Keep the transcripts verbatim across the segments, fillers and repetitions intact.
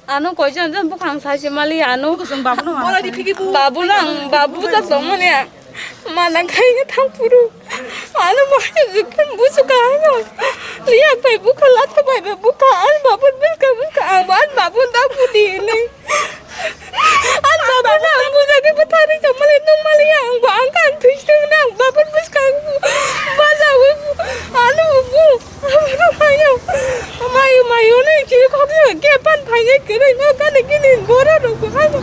Ano koijon jon bukhang sai se mali ano. Babu no ang babu ta tongmani. Mana khaina thang puru. Ano bahai jikhan busu kahai no. Liya bai bukha latha bai bai bukha an babu bukha bukha an babu da budi ne. An babu na ang buja ke butari jamale no mali ang ba ang kan thui thui na ang babu bus kan. Baja wi ano bu. Mayo, mayo, mayo, no, kiri kok ni ke pan phai ye kiri no ka ne kini gora no ko hayo.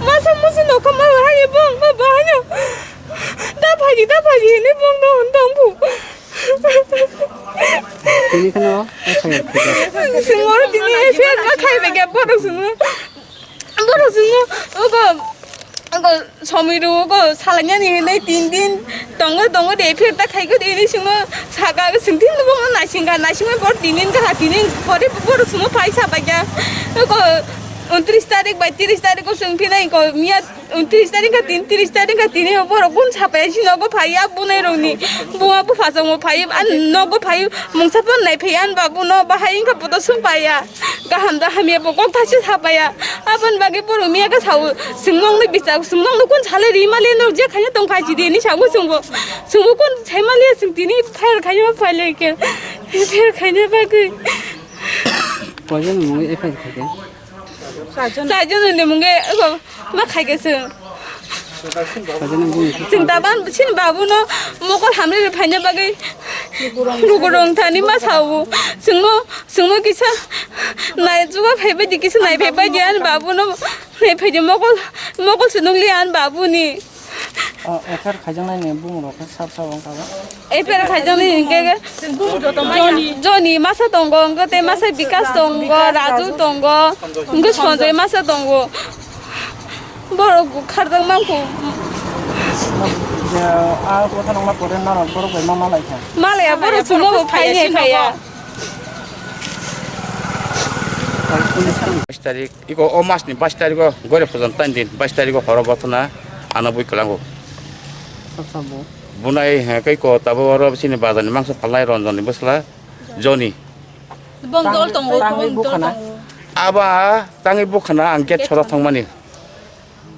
Masa musu no ko ma hayo bong ma ba hayo. Da phai di, da phai di, ni bong no hon dong bu. Tini kheno, F I R khaijak. Singor tini F I R ka khai be ke boro singo. Boro singo, ogo, ogo. Somoi rwo go salainani hinwi tin din tongo, tongo de, phir ta khai go de, ini simo saka, sing tin bo naising kha, naising bo tin din kha, tin din pore bo simo phai sa bai kha. Ko untris tarik bai tris tarik ko sung phinai ko miya untris tarik kha, tin tris tarik kha, tini borok bun sa pai si nogo phai ya bunai roni buma bu phasa mo phai an nogo phai mungsa pon nai phai an babu no bahai wngkha poto sung pai ya. Kaham da hamya bo kok thachi sapaya. Aboni bagwi borok miya khe sao, "Singmong ni bichak, singmong ni kun sale ri male no je khanya tong khai chidi," ni sao singbo. Singbo kun sai male sing tini fail khanya ma fail ke. Fail khanya bagwi. Koijon ni mungwi F I R khaikhe? Sajon ni mungwi ego ma khaikhe sing. Sajon ni mungwi. Sing taban sin babu no mokol hamri ri phanya bagwi. Lukurong thani ma sao. Singmo Sungno kisa nai chuba phaibai di, kisa nai phaibai di, ani babu no nai phai di, mokol, mokol se nukli ani babu ni. O, F I R khaijaknai ni bumung rok khe sab sab wng kha ba? F I R khaijaknai ni hingke ke Joni. Joni masa tongo, hingke te masa Bikas tongo, Raju tongo, hingke Sonjoy masa tongo. Borok kharjak mangkho. Je, a kotha nokna pore norok borok bai ma malai kha. Malaya borok chwngno bo phai ni phaiya. Bais tarik, iko o mas ni bais tarik o gore phojan tain din, bais tarik o horo gothona ano bui kwlango. Sab sabo. Bunai, he, kai ko tabo oro sini bazar ni mangsa phalnai Ronjon ni bwsla Joni. Bong dol tongo, tangwi bong dol bukhana. Tongo. Aba tangwi bukhana ang gate sora thangmani.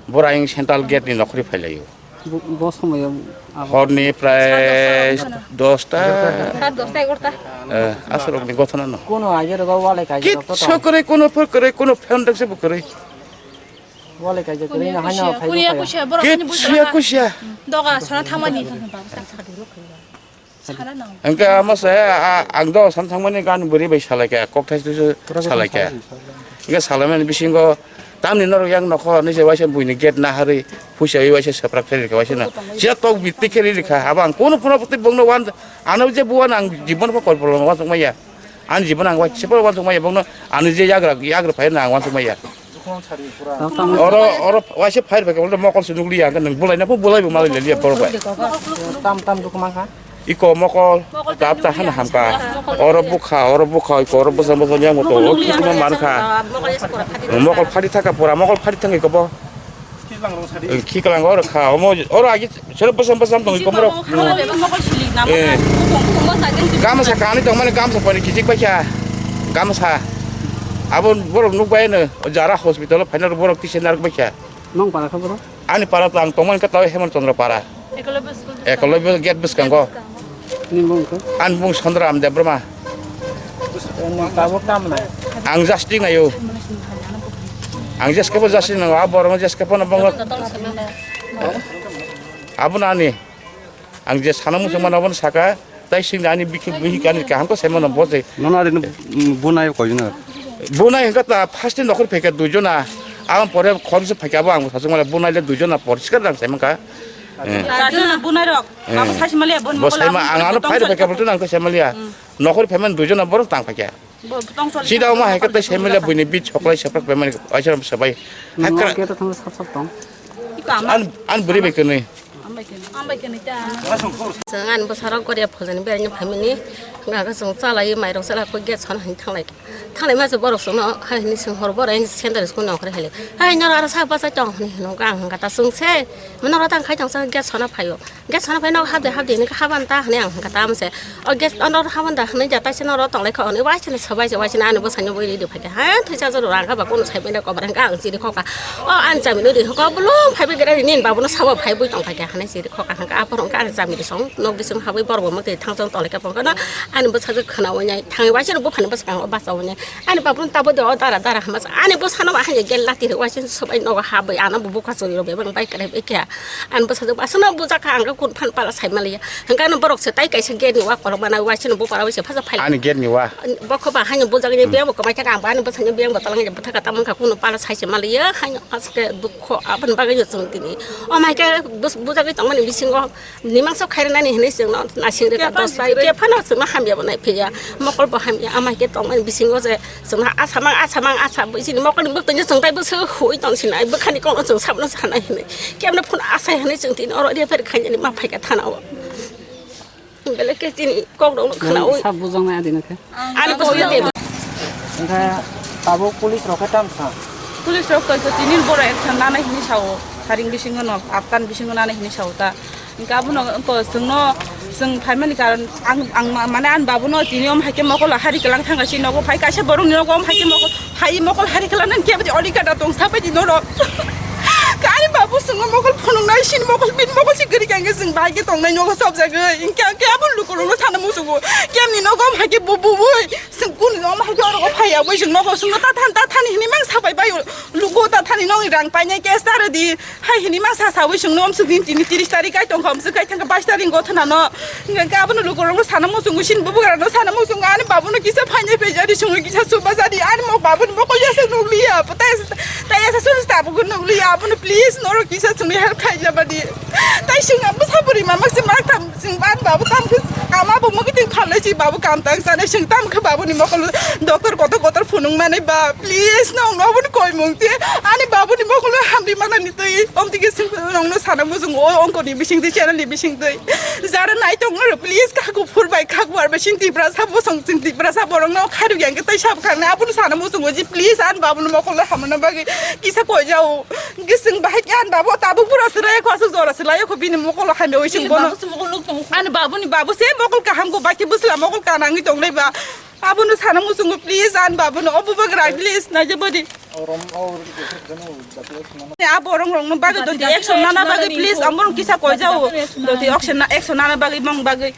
Bora ang central gate ni nokhri phailaio. Bo, bo somoyo abo. Horni prai dosta. Sat dosta egarota. Eh, aswrok ni gothona no. Kono age rogo wale kaijak rok to. Kitsu kwrwi, kono phur kwrwi, kono phendek se bo kwrwi. Wale kaijak kwrwi na haino phaibo kuya kaya. Kuya borok ni kitsu ya kuya. Doga sona thangmani. Sana nang. Hingke amo se, a, ang do san thangmani gan bwrwi bai salaikha, kokthai se salaikha. Hingke salaimani bisingo tamni norok yang nokho ni se waisa buini gate naharwi puisa wi waisa seprak khe rikha waisa na. Sia tok bitti khe rikha, abo ang kono phano bwtwi bongno wan, ano je buwan ang jibon pho kol polo wansuk maya. Ani jibon ang waisa pho wansuk maya bongno ani je yagra, yagra phai na ang wansuk maya. Oro, oro, waisa fire bai khe mokol se nukliya, hingke nwng bulaina bo bulai bo malai liya borok bai. Tam, tam dukuma kha. Iko mokol, tap ta hana hamka. Oro bukha, oro bukha, iko oro bwsa bwsa yang moto, o kituma mankha. Mokol phari thaka pura, mokol phari thangwi kobo. Khiklang oro kha, omo, oro agi Sero bwsam bwsam tongwi komorok. Eh. Gamsa kani tongmani gamsa pori kichik baikha. Gamsa. Abo borok nukbai no jara hospital o phaina borok tise narwk baikha. Nong para kha boro? Ani para tang tongmani kata Hemon Chandra para. Ekolobyo gate bwskango. Ni mung kha? Ani mung Chandra Am Debbarma. Ni tabuk tam nai. Ang just nayo. Ang just kebo just nango. Abo borok just kebo na bongo. Abo nani. Ang je sana muchung mano, abono saka, tai sing ani bikhi, bihik ani kaham khe sai mano bo je. Nono ari no, mm, bunai koi jona? Bunai hingka ta first nokhor phaikha dui jona, ang pore khom se phaikha, abo ang sachung male bunai le dui jona poriskar rang sai mankha. Eh. Char jona bunai rok, eh, abo sai male bon bo sai ma ang ano phai phaikha, bo tong nang khe sai maliya. Hmm. Nokhor phaiman dui jona borok tang phaikha. Sida omo hai khe tei sai maliya buini bit soklai seprak phaimani waisa sabai. Hakra. Nang khe to thang sap sap tong. An, an bwrwi bai kwnwi. Chwng ani bwsarok Goria phojani beraina phaimani, wngkha khe chwng chalai mairok chalai khe gas sona hinwi thanglai, Khalai ma se borok songno hai hinwi song hor borok secondary school ni ongkhorwi hai le. Hai noro aro sa bachai tong hinwi hino ang hwnkha ta song se. Noro tang khai tong sa gas hona phaio. Gas hona phai nok habde habde hinwi haban ta hinwi ang hwnkha ta mose. O gas ono haban da hinwi ja taisa noro tong lai kha hinwi waisano sabai se waisano ani bwsai no bui ridi phai kha. Ha thwi cha jaro rang kha ba kono sai mene kobrang kha ang chiri kho kha. O ani chami no ri kho bwlung phai bui gra ri nin babu no sabo phai bui tong phai kha hinwi chiri kho kha hwnkha aphuru hwnkha ani chami ri song. Nok bising habwi borok bo mwtwi thang chong tong lai kha phone kheno ani bwsajwk khwnaui nai thangwi waisano buphani bwskango bachaui nai ani babu no tabuk de o dara dara hama ani bwsano ba hanya gel lati rw waisano swbai nogo habwi ano bo bukha churi rw bebak bai kwrwi bai kha ani bwsajwk aswkno bujak kha ang khe kun phan pala sai maliya hwnkhe ano borok se tai kaisa gate ni wa kolok mana waisano bupara waisa phaja phai ani gate ni wa bokho ba hanya bujak ni biyang bo kwmai kha ang ba ani bwsajwk biyang bo talang bwtha kha tamang kha kuno pala sai se maliya hanya aske dukho aboni bagwi no chwng tini o mai khe bus- bujagwi tongmani bisingo. Nimang sok khairnani hinwi chwngno naising rwkha dos bai khe phano chwngno hamya bo nai phiya mokol bo hamya amai khe tongmani bisingo je chwngno asa mang asa mang asa bo chini mokolni bwktwino chwng taibo se hui tong sinai bwkhani kokno chwng sabno sanai hinwi kemno phone asai hinwi chwng tini oro refer khainani ma phaikha thana o belai khe chini kok rokno khwnaui sab bujaknai adino khe ani bwswk de. Hingke tabuk police rok khe tam sa? Police rok to tini boro action nanai hinwi sao, haring bisingo no, aftan bisingo nanai hinwi sao ta. Hingke abono wngko chwngno, chwng phaimani karon ang, ang ma-, mane ani babuno tini om haikhe mokolo hari kwlang thangkha si nogo phai kaisa borokni nogo om haikhe mokol, hai mokol hari kwlang nang keboni odhikar da tong sabai di norok. Ani babu chwngno mokol phunuknai sini mokol bini mokol si giri kangkhe chwng bahai khe tongnai nogo sobjagwi. Hingke ang khe abo lukurokno sana muchungo. Kemni nogo om haikhe bo bubui. Chwng kuni no ma hwnkhe oro phai ya, bui chwng nogo chwngno ta than, ta thani hinwi mang sabai bai o. Lugo ta thani nokni rang painai cash ta rwdi. Hai hinwi mang sa sawi chwngno omswk din tini tris tarik kai tongkha, omswk kai thangkha bais tarik go thana no. Hwnkhe abono lugo rokno sana muchungo, sini bubagra no sana muchungo, ani babuno kisa phainai phaijari chwngno kisa chuba jadi, ani mo babuni mokol yaswk nukliya, tai, tai yaswk suri tabuk nukliya, abono please norok kisa chwngno help khaijabadi. Tai chwng abo saburi mama se mak tham. Chwng bani babu tam khe ama bo mugi tin phalnai si babu kam tang sanai chwng tam khe babuni mokol doctor kotor kotor phunung manai ba please nong no boni koi mung te ani babuni mokol hamri manani twi om tike chwng nong no sana mujung o ongko ni bising twi channel ni bising twi jara nai tong ro please kha kuphur bai kha kuar bai chwng Tiprasa bosong chwng Tiprasa borok no khairu yang khe tai sab khang na abuni sana mujung o ji please ani babuni mokol hamna bagwi kisa koi jao. Gising bahai khe ani babu tabuk pura se raya kho aswk jora se laya kho bini mokolo hamya oi sing bono. Ani babuni babu se mokol kaham kho bai khe bwsla mokol kanangwi tongnai ba. Abono sana muchungo please ani babuno o bubagra please naijabadi. Abo rong rong no bagwi doti action nana bagwi please amborong kisa koi jao. Doti action na action nana bagwi mong bagwi.